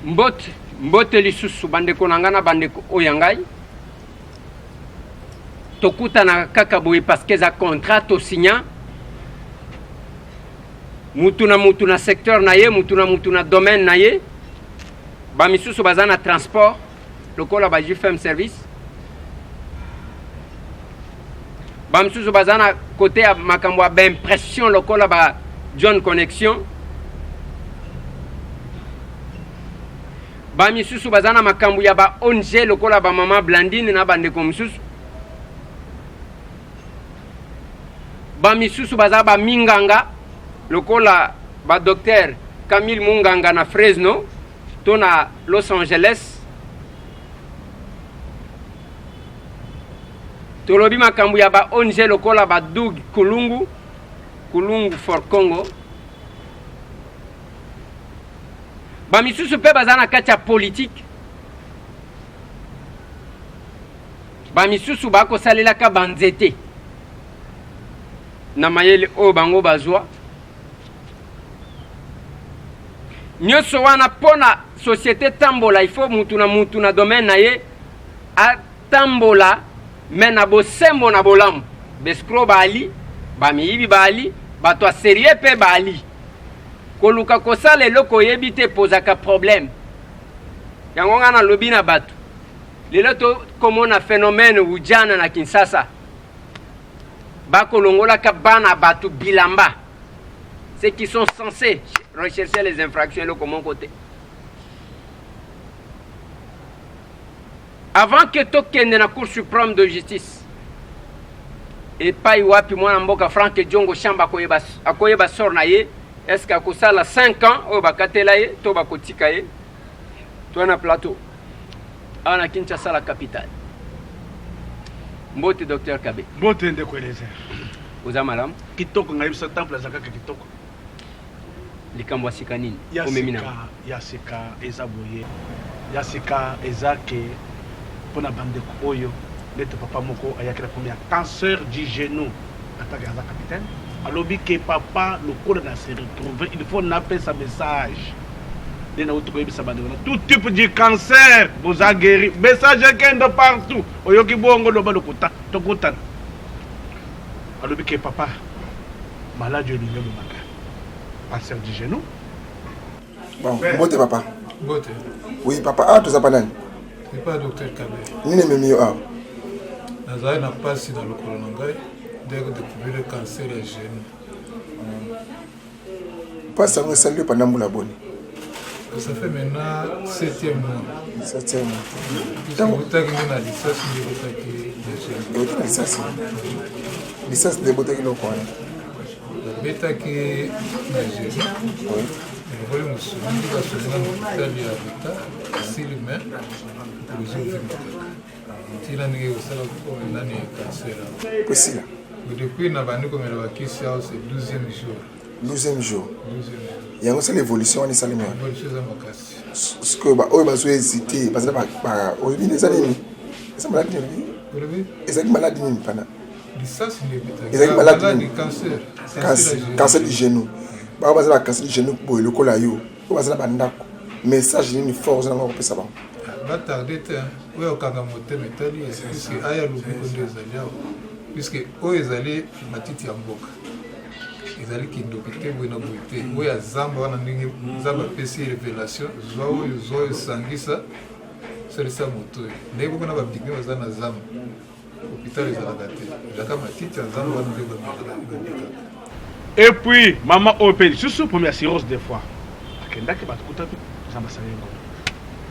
Mbote, mbote lisusu bandeko na ngai na bandeko oyo ya ngai. Tokutanaka kaka boye parce que eza contrat tosigna mutu na mutu na secteur na ye, mutu na mutu na domaine na ye. Ba misusu baza na transport lokola ba JFM service, ba misusu baza na kote ya makambo ya ba impression lokola ba John Connexion, ba misusu baza na makambo ya ba ONG lokola ba mama Blandine na bandeko mosusu, ba misusu baza ba minganga lokola ba docteur Camille Munganga na Fresno to na Los Angeles. Tolobi makambo ya ba ONG lokola ba Doug Kulungu, Kulungu for Congo. Ba misusu pe baza na kati ya politique. Ba misusu bakosalelaka ba nzete na mayele oyo bango bazwa. Nyonso wana mpo na société tambola, il faut mutu na mutu na domaine na ye atambola me na bosembo na bolamu. Bescro baali, bamiyibi baali, bato ya serieux mpe baali. Koluka kosala eloko oyebi te epozaka problème. Yango ngai nalobi na bato lelo tokomona phénomène ujana na Kinshasa, bakolongolaka bana bato bilamba, ceux qui sont censés rechercher les infractions eloko moko te. Avant que tokende na Cour suprême de justice epai wapi mwana mboka Franck Diongo Shamba akoyeba, akoyeba sort na ye, est-ce que akosala 5 ans oyo bakatela ye to bakotika ye? Toi na plateau awa na Kinshasa la capitale. Mbote Docteur Kabe. Mbote ndeko Eliezer. Oza malamu? Kitoko ngai biso temple azalaka kitoko. Likambo ya sika nini? Ya Omemi na sika, ya sika eza boye. Ya sika eza ke mpona bandeko oyo neti papa moko ayaki na komi ya cancer du genou atake aza capitaine alobi ke papa lokola na se retrouver il faut napesa message nde nauti koyebisa bandeko na tout type du cancer boza guéri message ekende partout oyoki bongo loba lokuta tokutana alobi ke papa maladi oyo elingi ebomaka cancer du genou. Bon, mbote papa. Mbote. Oui papa, awa toza pa nani? Epa docteur Kabe. Nini ememi yo awa? Nazali na mpasi na lokolo na ngai nde découvrir cancer ya genou. Mpasi yango esali yo pendant mbula boni? Ça fait maintenant septième mois. Septième mois. Ntango ebotaki nde na lisasi nde ebotaki na genou. Ebotaki na lisasi. Lisasi nde ebotaki eloko wana. Babetaki na genou. Elongoli mosuni nde basoni na hôpital ya leta esili mais ozovimba kaka ntina ndenge kosala nani cancer esila. Depuis na bandi komela bakisi awa c'est 12e jour. 12e jour. Yango esala évolution wana esalemi wana. Évolution eza makasi. Sikoyo baoyo bazo hésite bazala oyebi nini eza nini? Eza maladi nini? Olobi? Ezalaki maladi nini pana? Lisasi nde ebetaki. Ezalaki maladi nini? Cancer. Cancer du genou. Baoyo bazala cancer du genou boye lokola yo, oyo bazala bandako, message nini fort oza nango kopesa bango? Batarde te, oyo okanga motema etali ye, puisque aya lobiko nde ezali awa, puisque oyo ezali matiti ya mboka, ezali kindoki te boye na boye te, oyo ya zamba wana ndenge Nzambe apesi revelation, zwa oyo, zwa oyo, sangisa, salisa moto oyo. Ndenge moko na bapigme baza na zamba, hôpital ezalaka te, ezalaka matiti ya zamba wana nde bamelaka babikaka. Et puis mama oyo mpe lisusu première cirrhose des fois akendaki bato kutaki Nzambe asali ye ngolu.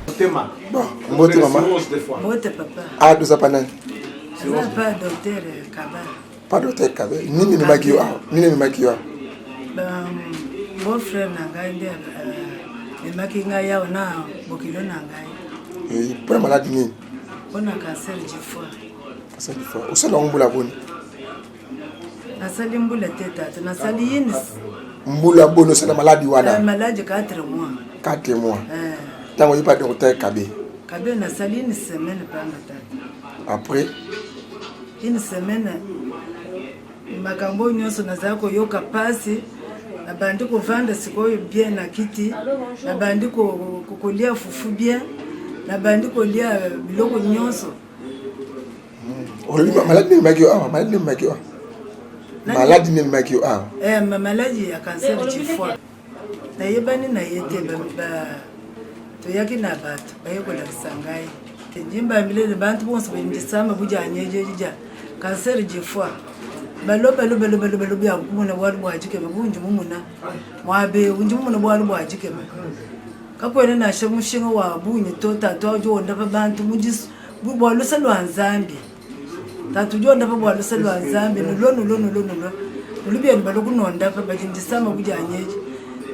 Motema. Bon, mbote mama. Mbote papa. Ah, toza pa nani? Toza pa docteur Kaba. Pa docteur Kaba. Nini ememaki yo awa? Nini ememaki yo awa? Beau frère na ngai nde ememaki ngai awa na bokilo na ngai. Mpo na maladi nini? Mpo na cancer du foie. Cancer du foie. Osala yango mbula boni? Nasali mbula te tata, nasali yini mbula boni osala maladi wana? Maladi 4 mois. 4 mois. Ntango oyebi pa docteur Kabe? Kabe nasali une semaine pamba tata. Après? Une semaine makambo oyo nyonso nazali koyoka mpasi, nabandi kovanda sikoyo bien na kiti, nabandi. kolia fufu bien, nabandi kolia biloko nyonso. Olobi maladi nini ememaki yo awa? Maladi nini ememaki yo awa? Maladi nini ememaki yo awa? Eh, maladi ya cancer du foie. Nayebani na ye te, toyaki na bato baye kolakisa ngai njimbambilele bantu bonso bendisama bujanyejeja cancer du foie balobalobalobaloba byakumona bwalu bwajikema bunji mumuna mwabe unji mumuna bwalu bwajikema kakwene nasha mushinga wa bunyi to tatu ajo bantu mujisu bua luse lua Nzambi. Tatu udi ondapa bua luse lua Nzambi, nulue nulue nulue nulue nulu bienu balue kunondapa badi ne disama bu dianyi edi.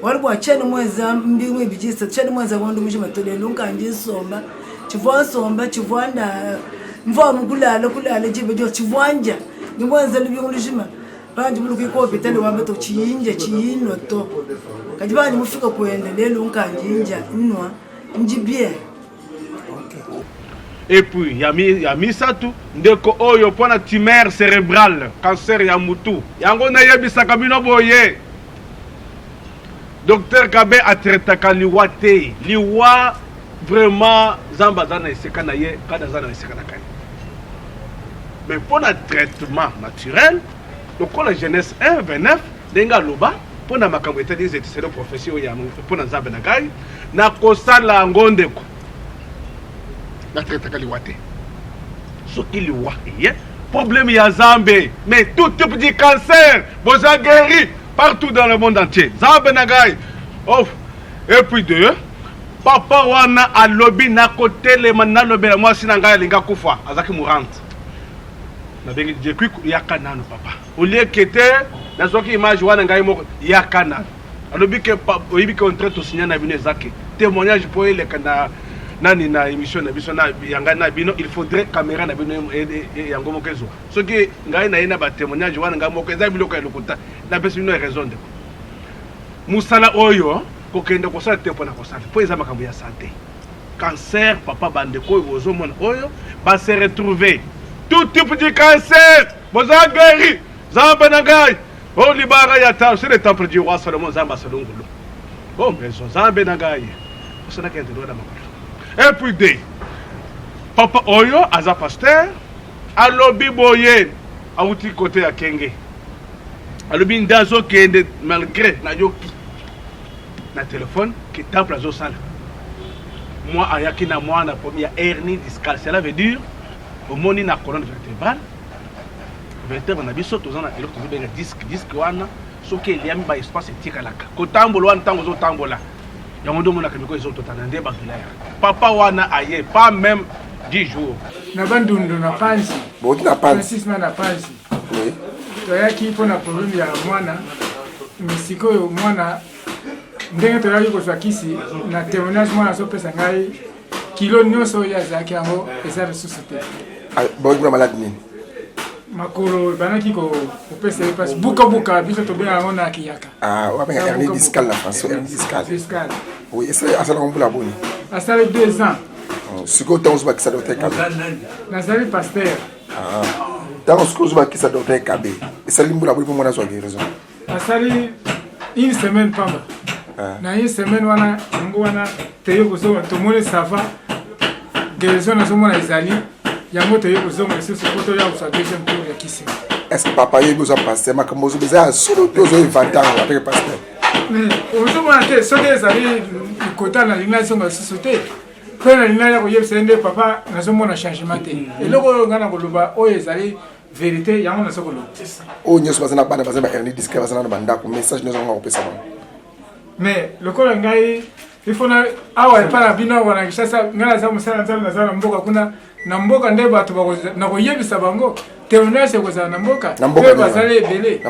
Bualu bua tshiena muenza mbingu ibidi isatu, tshiena muenza ngondo mujima to, lelu nkandi nsomba. Tshivua nsomba, tshivua nda mvua amu kulala kulala diba dionso, tshivua ndia ne muenza lubingu lujima. Pandi muluke ku hopitale wamba to tshiyi ndia tshiyi nnua to, kadi pandi mufika kuende lelu nkandi ndia nnua ndi bien. Et puis ya, mi, ya misatu ndeko oyo mpo na tumeur cerebrale, cancer ya mutu. Yango nayebisaka bino boye, Docteur Kabe atraitaka liwa te. Liwa vraiment Nzambe aza na esika na ye, kada aza na esika na kai. Mais mpo na traitement naturel lokola Genèse 1 29 ndenge aloba mpo na makambo etali ezetiselo prophetie oyo ya mpo na Nzambe na ngai nakosala yango ndeko natraitaka liwa te soki liwa eye problème ya Nzambe mais tout type du cancer boza guéri partout dans le monde entier Nzambe na ngai oh. Et puis deux papa wana alobi nakotelema nalobela mwasi na ngai alingi akufa azalaki mourante nabengi Dieu yaka nano papa olieke te nazwaki image wana ngai moko yaka nano alobi ke oyebi ke contrat tosinya na bino eza ke témoignage mpo eleka na nani na émission na biso na ya ngai na bino il faudrait caméra na bino yango moko ezwa soki ngai na ye na batémoignage wana ngai moko eza biloko ya lokuta napesi bino raison ndeko mosala oyo kokende kosala te mpo na kosala mpo eza makambo ya sante cancer papa bandeko oyo bozomona oyo ba se retrouver tout type du cancer boza guéri nzambe na ngai o libara ya ta c'est le temple du roi Salomon nzambe asalongolo o maison nzambe na ngai osalaka ete na makolo et puis de papa oyo aza pasteur alobi boye awuti kote ya kenge alobi nde azokende malgré nayoki na telefone ke temple azosala mwa ayaki na mwana problème ya hernie discale cela veut dire omoni na colonne vertébrale vertèbre na biso toza na eloko tozobenga disque disque wana soki eliami ba espace etikalaka kotambola wana ntango ozotambola yango nde omonaka miko ezototana nde badouleur papa wana aye pas même 10 jours na bandundu na panzi bouti na panzi na panzi oui. Toyaki mpo na problème ya mwana, mais sikoyo mwana ndenge toyaki kozwa kisi na témoignage mwana azopesa ngai kilo nyonso oyo azalaki yango eza lisusu te. Ah, boyaki na maladi nini? Makolo ebandaki kopesa ye mpasi, bukabuka, biso tobenga yango na kiyaka. Ah, wabenga hernie discale na français, hernie discale. Discale. Oui, asalaka mbula boni? Asali 2 ans. Oh, sikoyo ntango ozobakisa docteur Kabe? Nazali pasteur. Ah. Ntango sikoyo ozobakisa docteur Kabe, esali mbula boni mpo mwana azwa guérison? Asali une semaine pamba. Ah. Na une semaine wana yango wana toye kozonga tomoni ça va guérison nazomona ezali yango toye kozonga lisusu mpo toya kozwa deuxième tour ya kisi. Est-ce que papa yebi oza pasteur makambo ozo eza ya solo to ozo inventer yango apeke pasteur? Ozomona te soki ezali kota nalingi nazonga lisusu te mpe nalingi naya koyebisa ye nde papa nazomona changement te eloko oyo ngai nakoloba oyo ezali verité yango nazo koloba. Oyo nyonso baza na bana baza ba hernie discale baza na bandako message nyonso yango akopesa bango. Mais lokola ngai il faut na awa epai na bino awa na Kinshasa ngai naza mosala Nzambe naza na mboka kuna na mboka nde bato nakoyebisa bango témoignage ekozala na mboka mpe bazali ebele.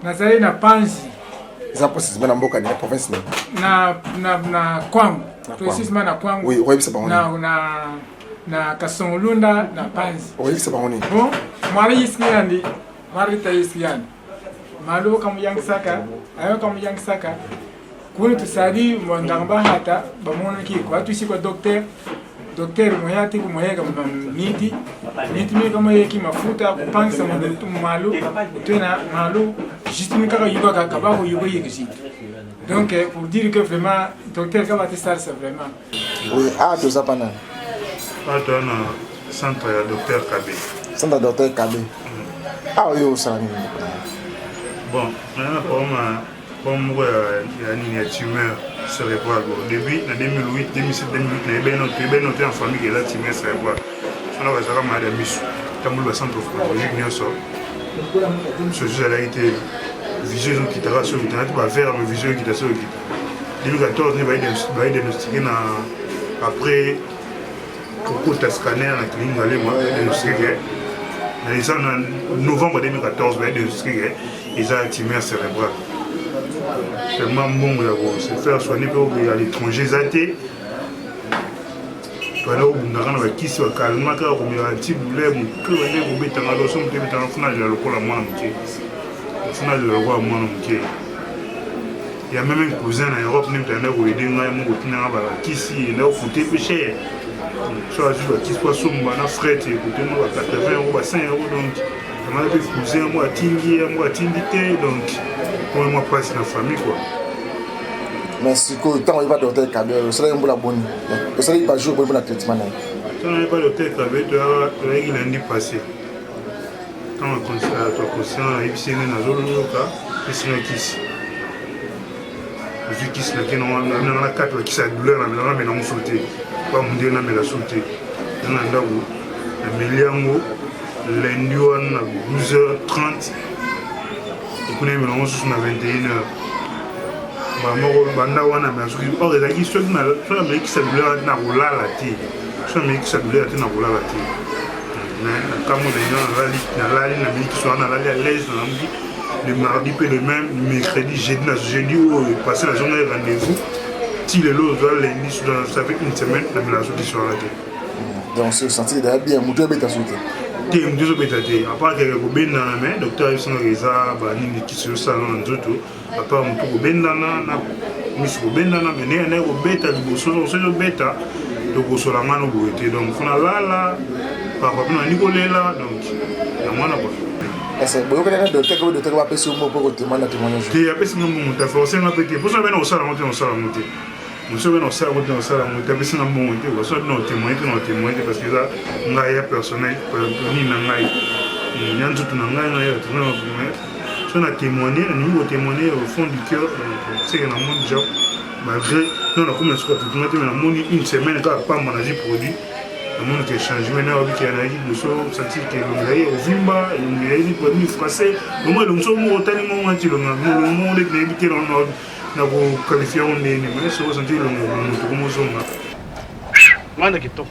Nazali na Panzi. Eza précisément na mboka nini, na province nini? Na, na, na Kwango. Précisément na Kwango. Oui, okoyebisa bango na, na, na Kasongolunda na Panzi. Okoyebisa bango nini? Bon, mwari yisikiyandi, mwari ta yisikiyandi. Malu kamuyangisaka, ayo kamuyangisaka. Kuni tusali mwanganga bahata bamonaki ko atusi kwa docteur. Docteur moyati kumoyeka miti miti mi kama yeki mafuta kupangisa malu tena malu juste mi kaka yuka kaka bako yuka yeki zintu. Donc euh, pour dire que vraiment docteur kabati salsa vraiment. Oui, ah toza pa nani? Ah toza na centre ya docteur Kabe. Centre ya docteur Kabe. Ah oyo osala nini? Bon, na problème problème moko ya nini ya tumeur cérébrale. Bon, depuis na 2008, 2007, 2008 na ebeno to ebeno te en famille que eza tumeur cérébrale. Sona bazalaka malade ya miso. Tamboli ba centre ophtalmologique nyonso. Soki ezalaki te vision ezokita kaka soki okita nati bavere me vision ekita soki okita 2014 nde baye diagnostique na après kokota scanner na clinique Ngaliema diagnostique ke na eza na novembre 2014 baye diagnostique ke eza tumeur cérébrale tellement mbongo ya ko se faire soigner mpe à l'étranger eza te banda kobundaka na bakisi bakalma kaka komela anti douleur motu bande kobetanga loso motu ebetanga funa alela lokola mwana moke funa alela lokola mwana moke ya meme cousin na europe nde moto ayanda koyede ngai moko otindanga bakisi enda kofute mpe cher so azwi bakisi po asomba na fret ekote mwa ba 80 euro ba 100 euro donc amana mpe cousin yango atindi yango atindi te donc mwa mwa mpasi na famille quoi mais sikoyo ntango oyeba docteur kabe osalaki mbula boni osalaki bajour boni mpona traitement na ye ntango oyeba docteur kabe toyaki lundi passé ntango toconscient ayebisi nde nazoloka esinga kisi ozwi kisi nake nanga na kati bakisi ya douleur namela namela yango so te pa mondele namela so te na na ndako nameli yango lundi wana na 12h30 ekuna emela yango susu na 21h bamoko banda wana me soki or ezalaki soki namelikisa douleur na kolala te soki namelikisa douleur te na kolala te mais na ntango na nalali namelikisa wana nalali à l'aise nalamuki le mardi mpe le même mercredi jeudi na jeudi oyo passé nazongaki rendez-vous ti lelo ozwa lundi ça fait une semaine namela soki soir te donc se sentir déjà bien moto ebeta soki te te moto ezobeta te apart keke kobendana mais docteur ayebisangaka eza banini kisi osala na nzoto apart motu kobendana na misu kobendana mais ndenge naye kobeta liboso soki obeta tokosola nga no boye te donc fona lala papa mpe nandi kolela donc yango wana kua boyokani na docteur ko docteur bapesi yo moko kotemana témoignage te apesi nga mbongo te aforce nga mpe te mposa bena kosala yango te na kosala yango te mosusu bena kosala yango te na kosala yango te apesi nga mbongo te baso bena kotemoigne te na kotemoigne te parce que eza ngai ya personnel nini na ngai ya nzoto na ngai ngai ya so na témoigner nalingi kotémoigner au fond du cœur seke namoni déjà malgré non nakomi na suka traitement te mais namoni une semaine kaka pamba nazwi produit namoni ke changement na obi ke nayaki liboso sentir ke elongi na ye ovimba elongi na ye nini français vraiment elongi so moko otali ngo nati elongi elongi moko ndeti nayebi te na koqualifie yango ndenge nini mais soko sentir elongi moto komozonga mwana kitoko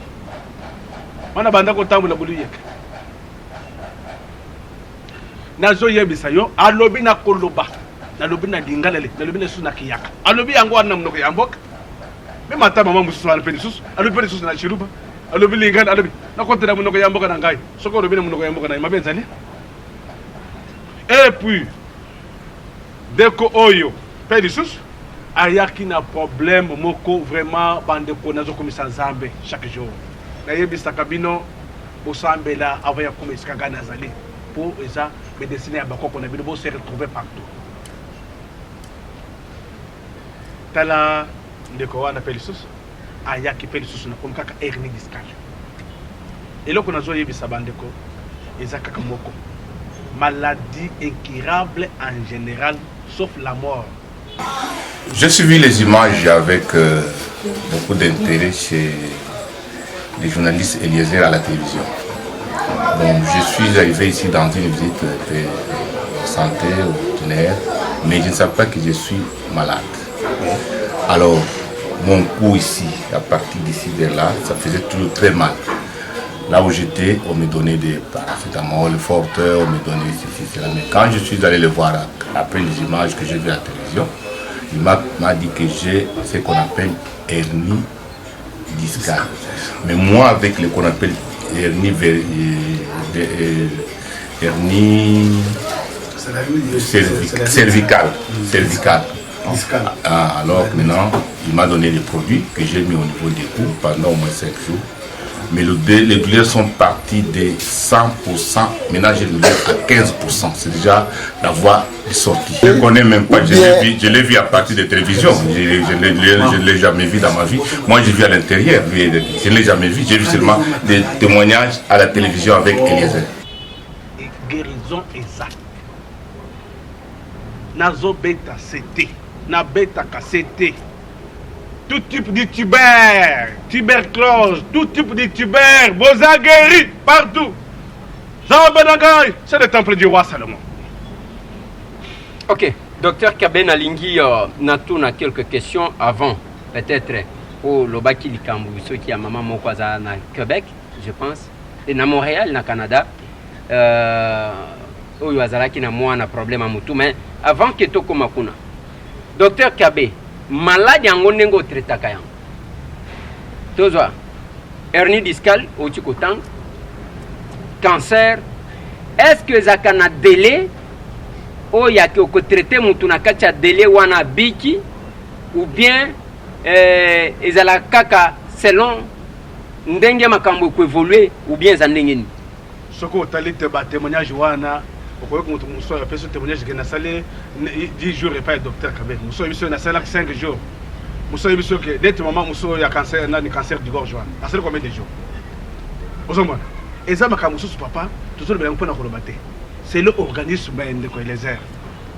mwana banda kotambola boluyeke Nazo yebisa yo alobi na koloba nalobi na lingala le nalobi na lisusu na kiyaka alobi yango wana na monoko ya mboka meme ata mama mosusu wana mpe lisusu alobi mpe lisusu na chiluba alobi lingala alobi nakotela monoko ya mboka na ngai soki olobi na monoko ya mboka na ye mabe ezali et puis ndeko oyo mpe lisusu ayaki na problème moko vraiment bandeko nazokomisa nzambe chaque jour nayebisaka bino Bosambela avant ya kokoma esika ngai nazali po eza medecine ya bakoko na bino bo se retrouver partout. Tala ndeko wana pe lisusu ayaki pe lisusu nakomi kaka hernie discale. Eloko nazoyebisa bandeko eza kaka moko maladie incurable en général sauf la mort. J'ai suivi les images avec euh, beaucoup d'intérêt chez les journalistes Eliezer à la télévision. Bon, je suis arrivé ici dans une visite de santé ordinaire, mais je ne savais pas que je suis malade. Alors, mon cou ici, à partir d'ici vers là, ça faisait toujours très mal. Là où j'étais, on me donnait des paracétamol fortes, on me donnait ceci, cela. Mais quand je suis allé le voir après les images que j'ai vues à la télévision, il m'a dit que j'ai ce qu'on appelle hernie discale. Mais moi, avec ce qu'on appelle hernie, euh, euh, hernie cervicale, cervicale. Ah, alors maintenant, il m'a donné des produits que j'ai mis au niveau des coups pendant au moins 5 jours. Mais le, les douleurs sont parties de 100%. Maintenant, j'ai douleur à 15%. C'est déjà la voie de sortie. Je ne connais même pas. Je l'ai vu, à partir de télévision. Je ne l'ai jamais vu dans ma vie. Moi, j'ai vu à l'intérieur. Je ne l'ai jamais vu. J'ai vu seulement des témoignages à la télévision avec Eliezer. Guérison eza. Nazobeta sete. Nabetaka sete. Tout type de tuber, tuberculose, tout type de tuber, boza guéri partout. Nzambe na ngai, c'est le temple du roi Salomon. Ok, docteur Kabe nalingi natuna quelques questions avant peut-être olobaki likambo soki ya mama moko aza na Québec, je pense, et na Montréal na Canada, oyo azalaki na mwana problème ya motu. Mais avant ke tokóma kuna, docteur Kabe, maladi yango ndenge otraitaka yango, tozwa hernie discale outi kotanga, cancer, est ce que ezalaka na délai oyo yaki okotraite motu na kati ya délai wana abiki, ou bien ezalaka kaka selon ndenge makambo ekoévolue, ou bien eza ndenge nini? Soki otali te batémoignage wana, okoyoka moto mosusu apesi témoignage ke nasali 10 jours epai ya docteur Kabe, mosusu oyebi soki nasalaki 5 jours, mosusu oyebi soki neti mama mosusu ya cancer, nani, cancer du gorge wana, asali combien de jours. Ozomona eza makambo mosusu, papa, tozolobela yango mpona koloba te. C'est le organisme ya ndeko Elezer,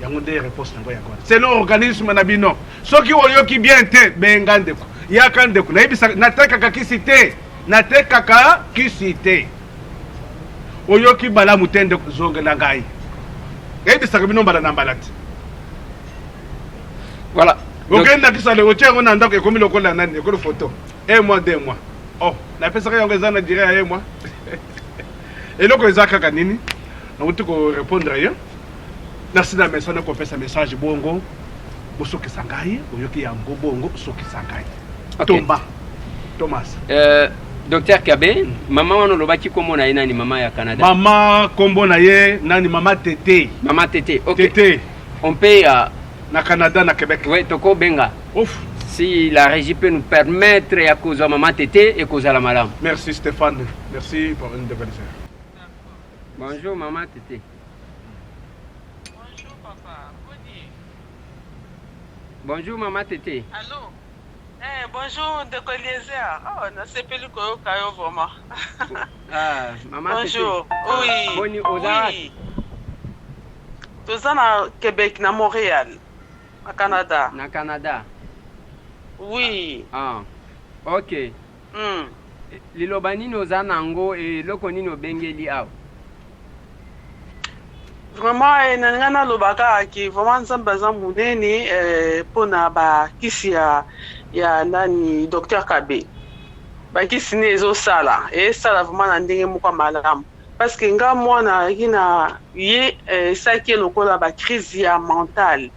yango nde réponse nango yango wana. C'est le organisme na bino. Soki oyoki bien te, benga ndeko, yaka ndeko. Nayebisa, natekaka kisi te, natekaka kisi te. Oyoki malamu te ndeko, zongela ngai. Nayebisaka bino mbala na mbala te. Voilà. Okenda kisale, otia yango na ndako, ekomi lokola nani, ekolo photo, un mois, 2 mois. Oh, napesaka yango eza na durée ya un mois. Eloko eza kaka nini, nauti korépondre yo, nasi na mesana kopesa message bongo. Bosokisa ngai, oyoki yango bongo, sokisa ngai. Tomba Thomas. Docteur Kabe, mama wana olobaki kombo na ye nani, mama ya Canada? Mama, kombo na ye nani? Mama Tete. Mama Tete, ok. Tete. On peut na Canada, na Québec. Oui, tokobenga. Ouf. Si la régie peut nous permettre ya kozwa mama Tete, ekozala malamu. Merci Stéphane, merci pour une belle sœur. Bonjour mama Tete. Bonjour papa, boni? Bonjour mama Tete. Allô? Eh, bonjour ndeko Eliezer. Oh, nasepeli koyoka yo vraiment. Ah, mama Bonjour. Tete. Oui. Boni, oza? Oui. Toza na Québec, na Montréal, na Canada. Na Canada. Oui. Ah. Ok. Liloba nini oza nango, eloko nini obengeli awa? Vraiment, na ngai naloba kaka ke vraiment Nzambe aza monene, mpona bakisi ya nani, docteur Kabe. Bakisi nde ezosala, esala vraiment na ndenge moko ya malamu, parce que nga mwana ayaki na ye, esalaki ye lokola bacrise ya mental.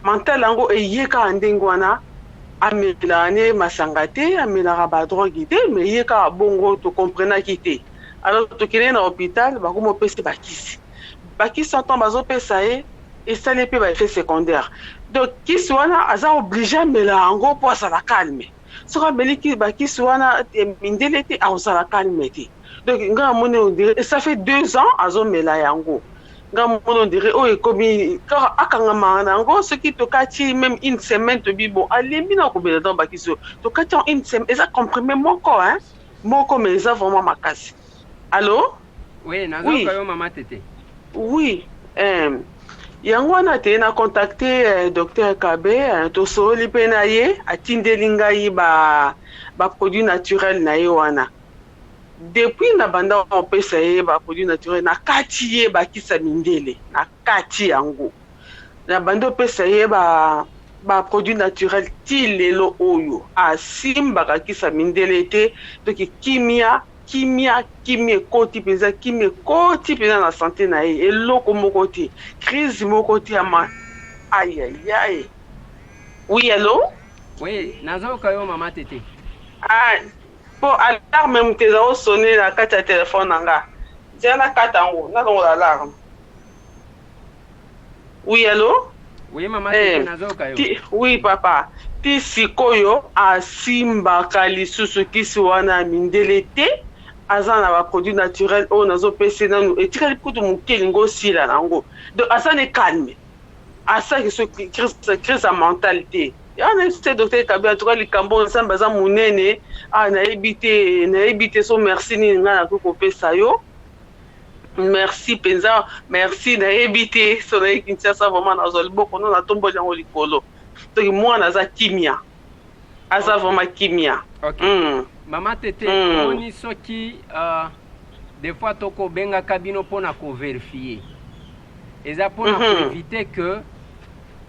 Mental yango eye kaka ndenge wana. Amelaka ne masanga te, amelaka badrogue te, mais ye kaka bongo, tokomprenaki te. Alors tokendeki na hôpital, bakoma opesa bakisi. Bakisi wana, ntango bazopesa ye, esali mpe baeffet secondaire. Donc kisi wana aza obligé amela yango mpo azala calme. Soki ameli bakisi wana mindele te, akozala calme te. Donc ngai amoni, on dirait ça fait 2 ans azomela yango. Nga moni, on dirait oyo ekomi kaka akangamaka na yango. Soki tokati même une semaine, tobi bon, alembi na komela. Donc bakisi oyo tokati yango une semaine, eza comprimé moko, hein, moko, mais eza vraiment makasi. Allo? Oui, nazoyoka yo mama Tete. Oui, yango wana te na contacte docteur Kabe, tosololi mpe na ye, atindeli ngai ba baproduit naturel na ye wana. Depuis na banda opesa ye baproduit naturel, na kati ye bakisa mindele na kati yango, na banda opesa ye ba baproduit naturel ti lelo oyo, asimbaka kisa mindele te. Donc kimia, kimia, kimia ekoti mpenza, kimia ekoti mpenza na sante na ye. Eloko moko te, crise moko te ya ma ayayay. Oui, allo? Oui, nazoyoka yo mama Tete. Ah, mpo alarme moto eza osone na kati ya telefone na nga. Nzela nakata yango, nalongola alarme. Oui, allo? Oui mama Tete, nazoyoka yo. Oui papa, ti sikoyo asimbaka lisusu kisi wana ya mindele te. Aza na ba produits naturels oyo nazo pesa ye nanu etikali kutu muke elingi osila na yango donc aza ne calme asaki so crise crise ya mental te ya na yebisi docteur Kabe en tout cas likambo oyo Nzambe aza munene ah nayebi te nayebi te so merci nini ngai nakoki kopesa yo merci penza merci nayebi te so naye Kinshasa vraiment nazwa liboko no natomboli yango likolo soki mwana aza kimia aza okay. vraiment kimia okay. mm. mama tete mm. omoni soki uh, des fois tokobengaka bino mpona koverifie eza mpona mm -hmm. koevite que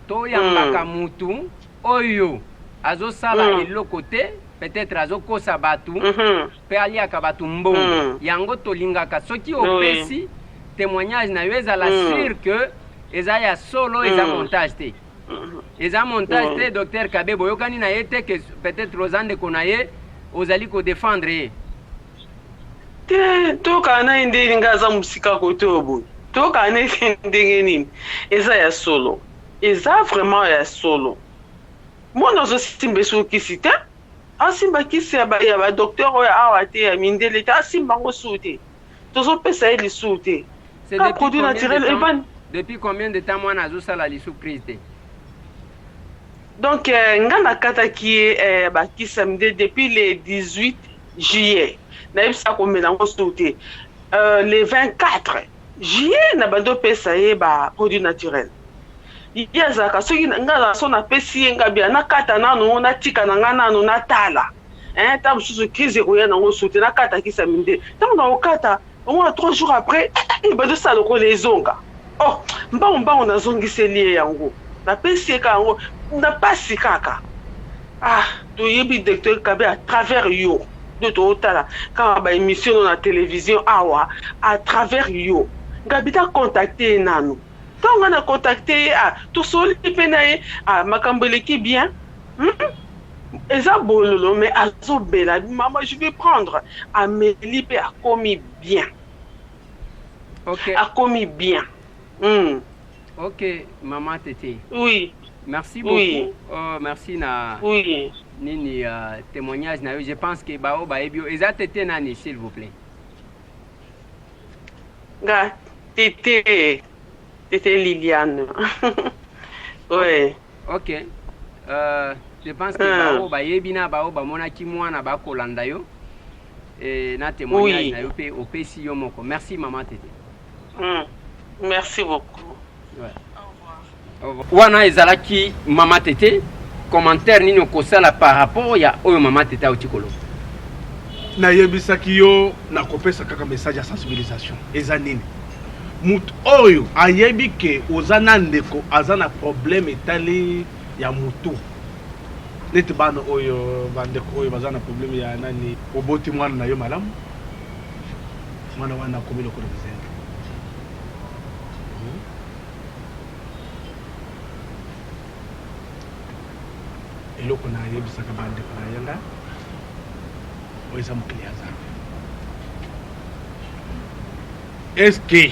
toyambaka mm. mutu oyo azosala mm. eloko te peut-être azokosa bato mm -hmm. mpe aliaka bato mbongo mm. yango tolingaka soki opesi oui. témoignage na yo ezala mm. sur que eza ya solo eza mm. montage te Eza montage te docteur Kabe boyokani na ye te que peut-etre oza ndeko na ye ozali ko defendre ye. Te toyokana na ye ndenge nini nga aza mosika kote oyo boye toyokana na ye te ndenge nini eza ya solo eza vraiment ya solo mwana azosimba esuku kisi te asimba kisi ya ba docteur oyo awa te ya mindele te asimba yango suku te tozo pesa ye lisusu te ka produit naturel evan depuis combien de temps mwana azosala lisusu crise te donc euh, nga nakataki ye euh, bakisa mide depuis le 18 juillet nayebisa komela yango susu te euh, le 24 juillet na bandi opesa ye ba produit naturel ye azalaka soki nga so napesi ye nga bia nakata nanu natika na nga nanu natala Hein, tango mosusu crise ekoya nango su te nakata kisa minde ntango nakokata omona 3 jours après ebandi osala lokola ezonga oh mbangu mbangu nazongiseli ye yango napesi ye kaka yango na pasi kaka ah toyebi docteur kabe à travers yo nde tootala kaka ba émission no na télévision awa à travers yo ngabi ta contacte ye nanu ntango ngai na contacte ye ah tosoli mpe na ye ah makambo eleki bien hmm? Eza bololo mais azo bela maman je vais prendre ameli pe akomi bien. Ok. Akomi bien. Mm. Ok maman Tete. Oui. Merci beaucoup. Oui. Oh, merci na oui. nini uh, témoignage na yo. Je pense que bao bayebi yo. Eza Tete nani s'il vous plaît. Nga Tete Tete Liliane. ouais. Ok euh, je pense que ah. baoyo bayebi na baoyo bamonaki mwana bakolanda yo e, na témoignage oui. na yo mpe opesi yo moko merci mama tete mm. merci beaucoup ouais. wana ezalaki mama tete commentaire nini okosala par rapport ya oyo mama tete auti koloba nayebisaki yo nakopesa kaka message ya sensibilisation eza nini Mutu oyo ayebi ke oza na ndeko aza na problème etali ya mutu neti bana oyo ba ndeko oyo baza na problème ya nani oboti mwana na yo malamu mwana wana akomi lokola kizengi hmm? eloko nayebisaka bandeko na ye nga oyo eza mokili ya nzambe Est ce que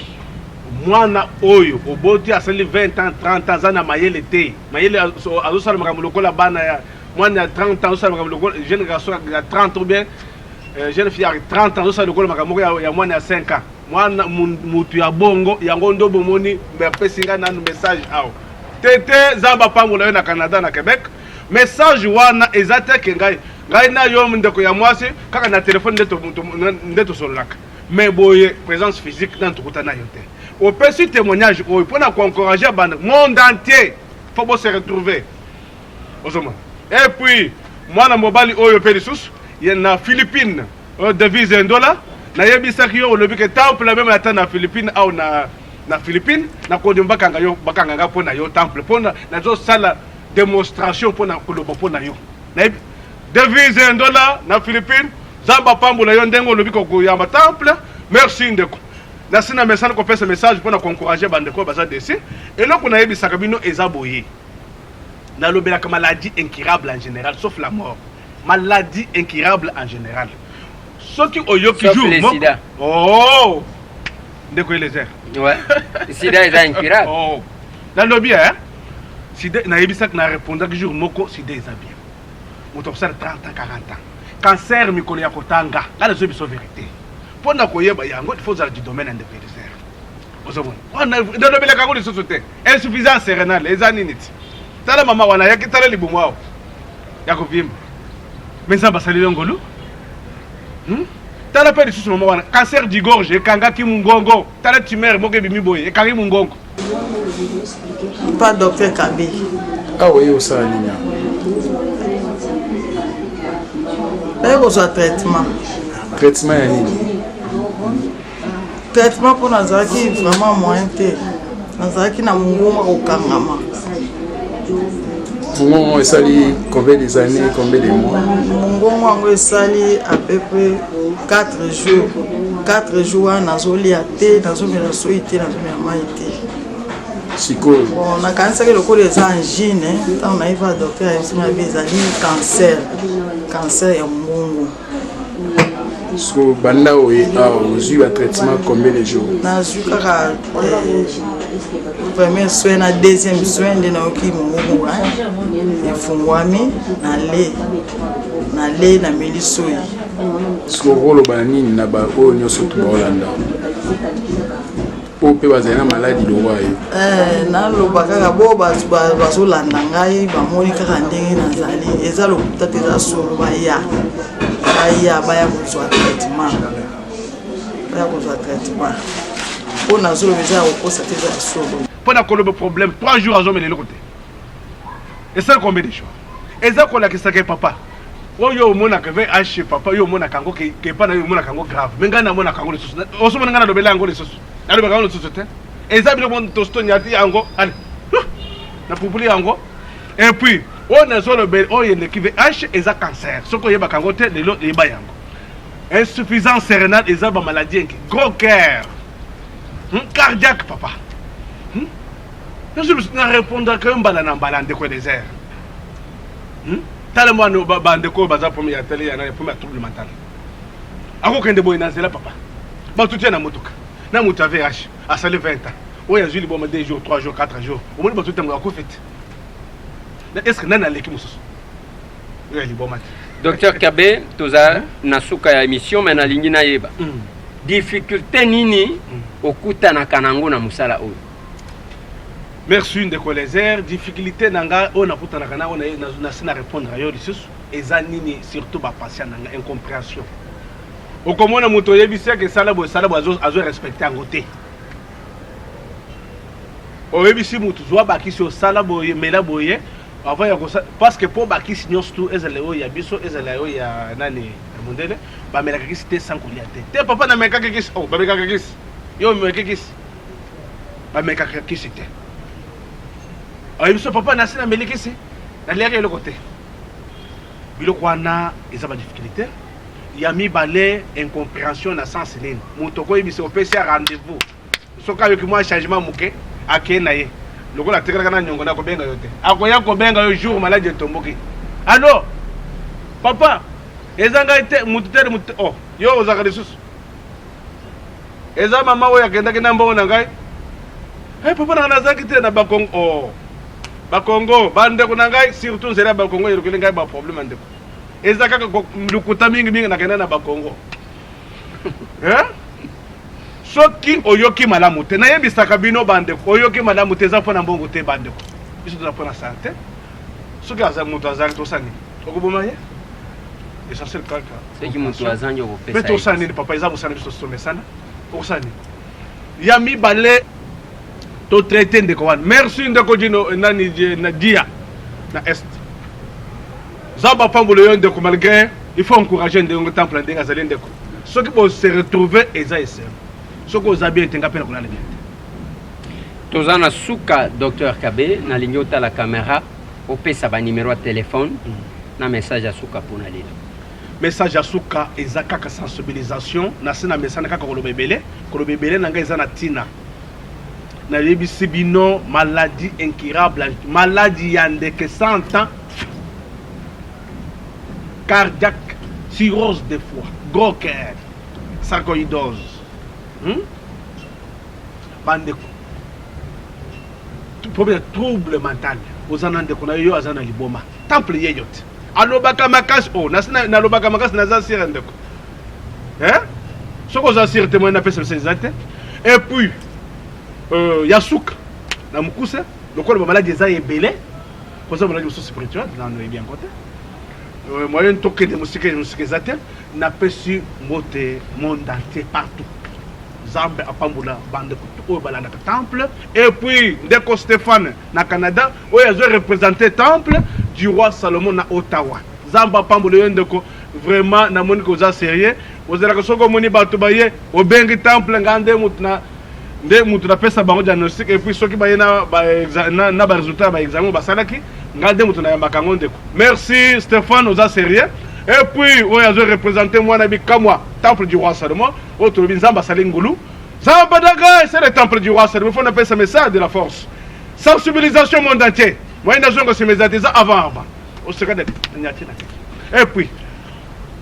mwana oyo oboti asali 20 ans 30 ans aza na mayele te mayele azosala makambo lokola bana ya mwana ya 30 ans azosala makambo lokola jeune garçon ya 30 ou bien euh, jeune fille ya 30 ans azosala lokola makambo moko ya mwana ya 5 ans mwana mutu ya bongo yango nde bomoni bapesi ngai nanu message awa te te nzambe apambola yo na canada na quebec message wana eza te ke ngai ngai na yo ndeko ya mwasi kaka na telefone nde tosololaka Mais boye presence physique nanu tokutana nayo te. Opesi temoignage oyo pona ko encourager bana monde entier faut bo se retrouver. Ozomona. Et puis mwana mobali oyo pe lisusu ye na Philippines oyo devise ndola nayebisaki yo olobi ke temple meme ata na Philippines au na na Philippines nakondima bakanga yo bakanga nga mpo na yo temple mpo nazosala demonstration mpo na koloba mpo na yo nayebi Devise Ndola na Philippines, Nzambe apambola yo ndenge olobi koyamba temple. Merci ndeko. Nasi na mesana kopesa message mpo na koencourager bandeko oyo baza desi. Eloko nayebisaka bino eza boye. Nalobelaka maladie incurable en général, sauf la mort. Maladie incurable en général. Soki oyoki jour moko. Oh! Ndeko Eliezer. Ouais. Sida eza incurable. Oh. Nalobi hein. Sida nayebisaka na répondaki jour moko sida eza bien. Moto akosala 30 ans 40 ans. Cancer mikolo ya kotanga. Nga nazo biso verite. Mpo na koyeba yango, il faut ozala du domaine ya ndeko Eliezer. Ozomona wana nalobelaka yango lisusu te. Insuffisance rénale eza nini ti? Tala mama wana ayaki, tala libumu awa ya kovimba, me Nzambe asaleli yo ngolu. Tala mpe lisusu mama wana, cancer du gorge ekangaki mungongo, tala tumeur moko ebimi boye ekangi mungongo. Pa docteur Kabe. Awa ye osala nini awa? Naye kozwa traitement. Traitement ya nini? Traitement mpo nazalaki vraiment moyen te. Nazalaki na mongongo kokangama. Mongongo esali combien des années, combien de mois? Mongongo yango esali à peu près 4 jours. 4 jours wana nazolia te, nazomela soyi te, nazomela mai te. Sikoyo bon, nakanisaki lokola eza angine, ntango nayebi ba docteur ayebisi ngai be ezali cancer, cancer ya mongongo. Sikoyo banda oye awa ozwi ba traitement combien de jours? Nazwi kaka premier soin na deuxième soin nde nayoki mongongo efungwami, nale nale nameli soyi. Sikoyo okoloba nini na baoyo nyonso tu baolanda oyo mpe bazali na maladi lokola yo? Naloba kaka bo bato bazolanda ngai bamoni kaka ndenge nazali, eza lokuta te, eza solo. Baya, baya, baya kozwa traitement, baya kozwa traitement mpo nazoloba eza ya kokosa te, eza ya solo. Mpo na koloba problème 3 jours azomela eloko te, esali combien de jours? Eza kolakisa ke papa oyo omonaka VH, papa oyo omonaka yango ke epa na yo omonaka yango grave, me ngai namonaka yango lisusu, osomona ngai nalobela yango lisusu, nalobaka yango lisusu te. Eza biloko tostoniati yango, ale napupuli yango. Et puis oyo nazolobela oyo eleki VH eza cancer. Soki oyebaka yango te lelo, eyeba yango. Insuffisance rénale eza bamaladie enke gros cœur, cardiaque papa. Na répondaka yo mbala na mbala, ndeko Eliezer. Tala mwana bandeko oyo baza problème ya tele ya nani, problème ya trouble mental, akokende boye na nzela papa, bato tia na motuka na moto ya VH asali 20 ans, oyo azwi liboma 2 jours, 3 jours, 4 jours, omoni bato ntango akufi te. Est ce que nani aleki mosusu oyo ya liboma te? Docteur Kabe, toza na suka ya émission, mais nalingi nayeba difficulté nini okutanaka nango na mosala oyo? Merci ndeko Lezer. Difficulté na ngai oyo nakutanaka na oyo nasi na répondre yo lisusu eza nini? Surtout bapatient na ngai, incompréhension. Okomona moto oyebisi eke esala boye, esala boye, azo respecte yango te. Oyebisi motu zwa bakisi, osala boye, mela boye avant ya kosa, parce que mpo bakisi nyonso tu, ezala oyo ya biso, ezala oyo ya nani, ya mondele, bamelaka kisi te sans kolia te. Te papa, namekaki kisi. Oh, bamekaka kisi? Yo omeki kisi? Bamekaka kisi te. Oyebi so papa, nasi nameli kisi, naliaki eloko te. Biloko wana eza badifficulté ya mibale. Incompréhension na sens nini? Moto okoyebisa, opesi ya rendez-vous, soki ayoki mwa changement moke, akei na ye lokola atekelaka na niongo na kobenga yo te. Akoya kobenga yo jour maladi etomboki: "Allo papa, eza ngai te, mutu te, mutu te." Oh, yo ozalaka lisusu, eza mama oyo akendaki na mbongo na ngai. Hey, papa nanga, nazalaki te na Bakongo. Oh, Bakongo, bandeko na ngai, surtout nzela ya Bakongo elokeli ngai baproblème ya ndeko. Eza kaka lokuta mingimingi, nakenda na Bakongo. Eh? Soki oyoki malamu te, nayebisaka bino bandeko, oyoki malamu te, eza mpo na mbongo te bandeko, biso toza mpo na sante. Soki aza moto azangi, tosala nini? Okoboma ye? Essentiel kaka soki moto azangi, okopesa. Mpe tosala nini papa? Eza mosala biso tosomesana. Okosala nini? Ya mibale, totraite ndeko wana. Merci ndeko Dino nani na dia na est, Nzambe apambola yo ndeko. Malgré il faut encourager ndenge temple, ndenge azali ndeko. Soki bose retrouve, eza esengo. Soki oza bien te, nga mpe nakolala bien te. Toza na suka, docteur Kabe. Nalingi otala caméra, opesa banimero ya telefone na message ya suka mpona lelo. Message ya suka eza kaka sensibilisation. Na se na mesana kaka koloba ebele, koloba ebele na ngai eza na ntina. Nayebisi bino, maladie incurable, maladie ya ndeke 100 ans, cardiaque, cirrhose de foie, gros cœur, sarcoïdose, Bandeko, problème trouble mental, oza na ndeko na yo aza na liboma, temple ye yo te, alobaka makasi. O nasi nalobaka makasi, naza sire ndeko, eh? Soki oza sur te moyen napesa biso eza te. Et puis euh, ya suka na mokuse lokola bamaladi eza ebele koza maladi mosusu spirituel nano oyebi yango te euh, moyen tokende mosika mosika eza te napesi mbote monde entier partout nzambe apambola bandeko oyo balandaka temple et puis ndeko stéphane na canada oyo azo représente temple du roi salomon na ottawa nzambe apambola yo ndeko vraiment namoni koza sérieux ozalaka soki omoni bato baye obengi temple nga nde motu na nde motu napesa bango diagnostic et puis soki baye na ba résultat ya ba examen basalaki nga nde motu nayambaka yango ndeko merci Stéphane oza sérieux et puis oyo azo représente mwana bikamwa temple du roi Salomon oyo tolobi nzambe asali ngulu nzambe daga c'est le temple du roi Salomon faut napesa message de la force sensibilisation monde entier moyen nazonga nsima eza te eza avant avant oseka de nyati na et puis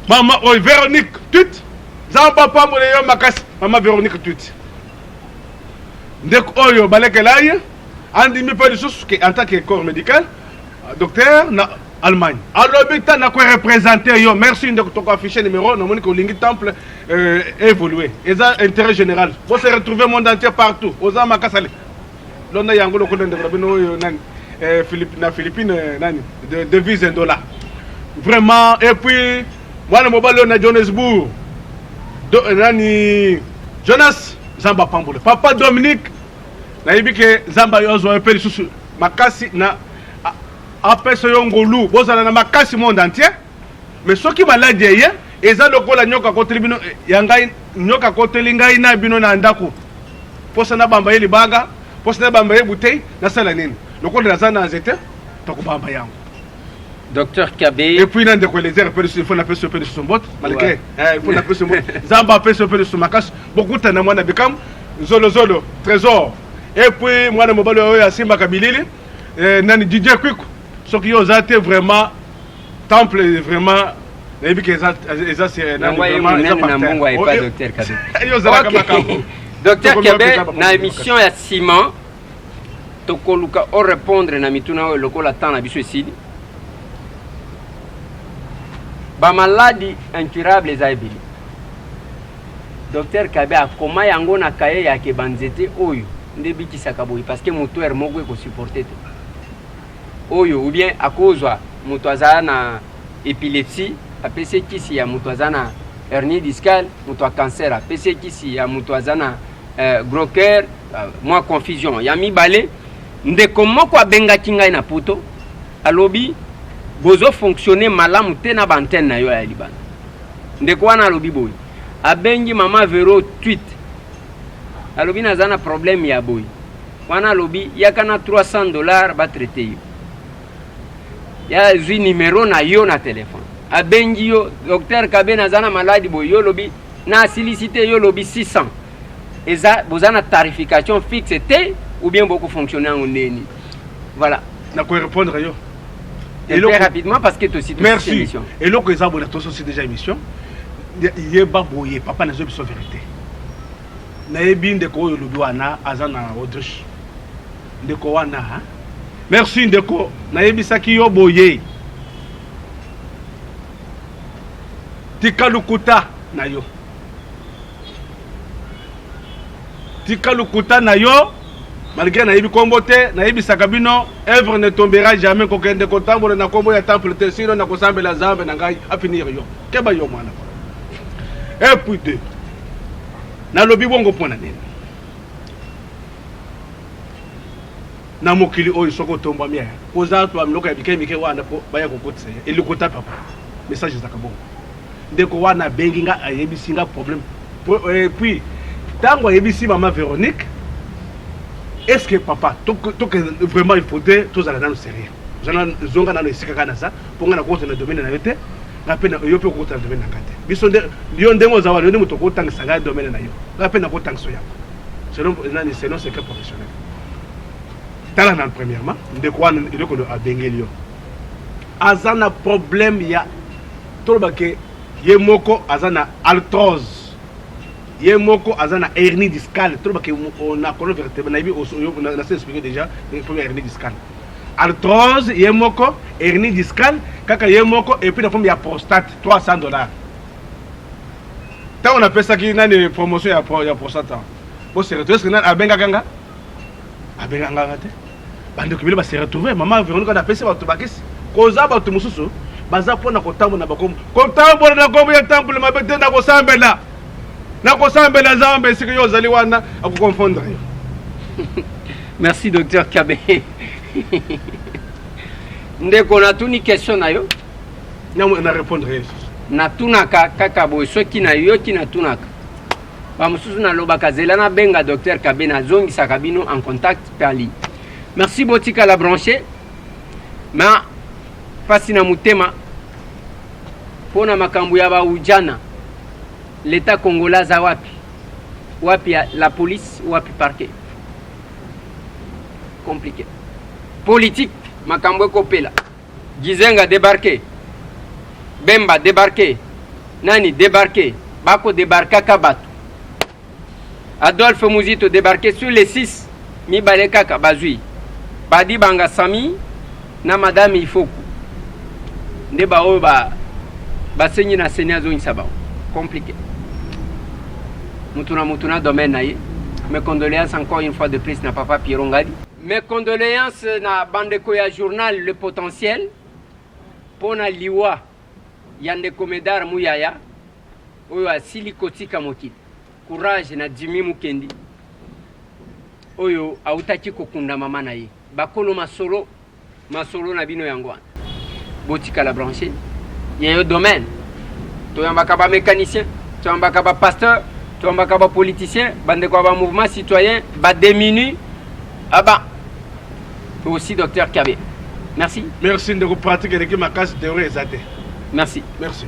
mama oyo Véronique tut nzambe apambola yo makasi mama Véronique tut ndeko oyo balekela ye andimi mpe lisusu ke en tant que corps médical docteur na Allemagne alobi ta na korepresente yo merci ndeko toko affiche numéro namoni ke olingi temple euh, évoluer eza intérêt général bo se retrouver monde entier partout oza makasi ale londa yango lokola ndeko na bino oyo nani eh, Philippe, na Philippine eh, nani de, devise ndola vraiment et puis mwana mobali oyo na Johannesburg do, eh, nani Jonas Nzambe apambola papa Dominique nayebi ke Nzambe ayo azwa yo mpe lisusu makasi na apesa yo ngolu bozala na makasi monde entier mais soki maladi eye eza lokola nyoka akoteli bino eh, ya ngai nyoka akoteli ngai na bino na ndako posa nabamba ye libanga posa nabamba ye bouteille nasala nini lokola naza na nzete tokobamba yango Docteur Kabe. Et puis na ndeko Eliezer pe lisusu il faut napesa yo pe lisusu mbote malgré eh, il faut napesa yo mbote Nzambe apesa yo pe lisusu makasi bokutana mwana bikamu zolozolo trésor et puis mwana mobali oyo asimbaka bilili eh, nani Didier Kwiku soki yo oza te vraiment temple vraiment nayebi ke eza eza nani na mbongo ya epa docteur Kabe yo ozalaka makambo docteur Kabe na émission ya ciment tokoluka o répondre na mituna oyo lokola temps na biso esili bamaladi incurable eza ebele docteur Kabe akoma yango na kaye yake banzete oyo nde ebikisaka boye parce que moto moko ekosupporte te oyo ou bien akozwa moto aza na epilepsie apesi ye kisi ya moto aza na hernie discale moto ya cancer apesi ye kisi ya moto aza na euh, gros cœur euh, mwa confusion ya mibale ndeko moko abengaki ngai na poto alobi bozo fonctionner malamu te na baantenne na yo ya libanda ndeko wana alobi boye abengi mama vero tweet alobi naza na problème ya boye wana alobi yaka na 300 dollars batraite yo ya azwi numero na yo na telefone abengi yo docteur kabe naza na maladi boye yo olobi na asilisi te yo olobi 600 eza boza na tarification fixe te ou bien bokofonctionne yango ndeni voilà nakorépondre yo eloko rapidement parce que tosi merci eloko eza boye na tososi déjà émission yeba boye papa nazo biso vérité Nayebi ndeko oyo olobi wana aza na Autriche. Ndeko wana hein? Merci ndeko, nayebisaki yo boye. Tika lokuta na yo. Tika lokuta na yo malgré nayebi kombo te nayebisaka bino œuvre ne tombera jamais kokende kotambola na kombo ya temple te sino nakosambela nzambe na ngai afinir yo keba yo mwana et puis deux Nalobi bongo mpo na nini? Na mokili oyo soki otombwami eh, koza ba biloko ya mike mike wana mpo baya kokotisa ye elokota papa. Message ezalaka bongo. Ndeko wana abengi nga ayebisi nga problème. Et puis ntango ayebisi mama Véronique, est-ce que papa toke vraiment il faudrait tozala nano sérieux. Zonga nano esika kaka naza mpo nga nakokota na domaine na yo te. nga mpe yo mpe okokota na domaine na nga te biso nde yo ndenge oza wana yo nde moto okotangisa ngai domaine na yo nga mpe nakotangisa yango selon nani selon secret professionnel tala nanu premièrement ndeko wana eloko abengeli yo aza na problème ya toloba ke ye moko aza na arthrose ye moko aza na hernie discale toloba ke na colonne vertébrale nayebi nasi expliqué déjà problème ya hernie discale Arthrose ye moko, hernie discale kaka ye moko et puis na forme ya prostate 300 dollars. Ntango napesaki nani promotion ya, pro, ya prostate, bo se retrouve, est-ce que nani abengaka nga? Abengaka nga te. Bandeko ebele ba se retrouve. Mama Veronica napesi bato bakisi. Koza bato mosusu baza mpo na kotambola na bakombo, kotambola na kombo ya temple mabe te, na kosambela, na kosambela Nzambe esika yo ozali wana akoconfondre yo. Merci docteur Kabe. Ndeko natuni question na yo. Na, na répondre ye lisusu. Natunaka kaka boye soki nayoki natunaka. Bamosusu nalobaka zela nabenga docteur Kabe nazongisaka bino en contact par ligne. Merci botikala branché. Ma pasi na motema mpo na makambo ya baujana. L'État congolais aza wapi? Wapi ya la police, wapi parquet? Compliqué. Politique, makambo ekopela. Gizenga débarqué. Bemba débarqué. Nani débarqué. Bako débarquaka bato. Adolphe Muzito débarqué sur les 6 mibale kaka bazwi. Badi Banga Sami na Madame Ifoku. Nde ba oyo ba basengi na seni azongisa bango. Compliqué. Mutu na mutu na domaine na ye. Mes condoléances encore une fois de plus na papa Pierrot Ngadi. Mes condoléances na bandeko ya journal Le Potentiel pona liwa ya ndeko Medard Muyaya oyo asili kotika mokili. Courage na Jimmy Mukendi oyo awutaki kokunda mama na ye. Bakolo masolo, masolo na bino yango wana. Botikala branché ya yo domaine. Toyambaka ba mécanicien, toyambaka ba pasteur, toyambaka ba politicien, bandeko ya ba mouvement citoyen, ba démunis. Aba aussi docteur Kabe. Merci. Merci ndeko, pratique eleki makasi, théorie eza te. Merci. Merci.